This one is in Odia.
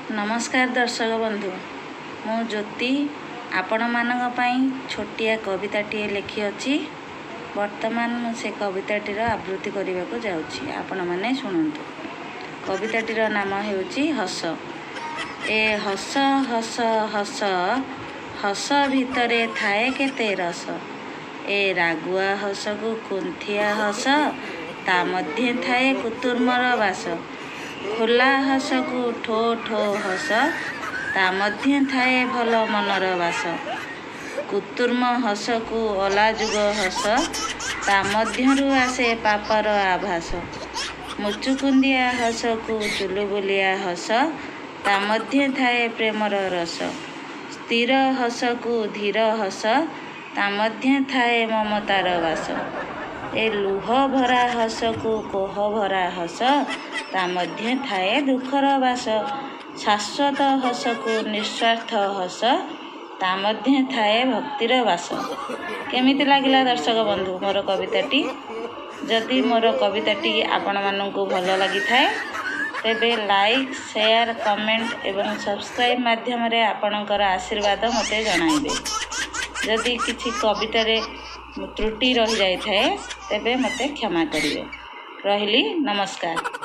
ନମସ୍କାର ଦର୍ଶକ ବନ୍ଧୁ, ମୁଁ ଜ୍ୟୋତି ଆପଣମାନଙ୍କ ପାଇଁ ଛୋଟିଆ କବିତାଟିଏ ଲେଖିଅଛି। ବର୍ତ୍ତମାନ ମୁଁ ସେ କବିତାଟିର ଆବୃତ୍ତି କରିବାକୁ ଯାଉଛି, ଆପଣମାନେ ଶୁଣନ୍ତୁ। କବିତାଟିର ନାମ ହେଉଛି ହସ। ଏ ହସ ହସ ହସ, ହସ ଭିତରେ ଥାଏ କେତେ ରସ। ଏ ରାଗୁଆ ହସକୁ କୁନ୍ଥିଆ ହସ, ତା ମଧ୍ୟେ ଥାଏ କୁତୁର୍ମର ବାସ। ଖୋଲା ହସକୁ ଠୋ ଠୋ ହସ, ତା ମଧ୍ୟେ ଥାଏ ଭଲ ମନର ବାସ। କୁତୁର୍ମ ହସକୁ ଅଲାଯୁଗ ହସ, ତା ମଧ୍ୟରୁ ଆସେ ପାପର ଆଭାସ। ମୁଚୁକୁନ୍ଦିଆ ହସକୁ ଚୁଲୁବୁଲିଆ ହସ, ତା ମଧ୍ୟେ ଥାଏ ପ୍ରେମର ରସ। ସ୍ଥିର ହସକୁ ଧୀର ହସ, ତା ମଧ୍ୟେ ଥାଏ ମମତାର ବାସ। ଏ ଲୁହ ଭରା ହସକୁ କୋହ ଭରା ହସ, ତା ମଧ୍ୟେ ଥାଏ ଦୁଃଖର ବାସ। ଶାଶ୍ୱତ ହସକୁ ନିସ୍ୱାର୍ଥ ହସ, ତା ମଧ୍ୟେ ଥାଏ ଭକ୍ତିର ବାସ। କେମିତି ଲାଗିଲା ଦର୍ଶକ ବନ୍ଧୁ ମୋର କବିତାଟି? ଯଦି ମୋର କବିତାଟି ଆପଣମାନଙ୍କୁ ଭଲ ଲାଗିଥାଏ, ତେବେ ଲାଇକ୍, ସେୟାର, କମେଣ୍ଟ ଏବଂ ସବସ୍କ୍ରାଇବ୍ ମାଧ୍ୟମରେ ଆପଣଙ୍କର ଆଶୀର୍ବାଦ ମୋତେ ଜଣାଇବେ। ଯଦି କିଛି କବିତାରେ ତ୍ରୁଟି ରହିଯାଇଥାଏ, ତେବେ ମୋତେ କ୍ଷମା କରିବେ। ରହିଲି, ନମସ୍କାର।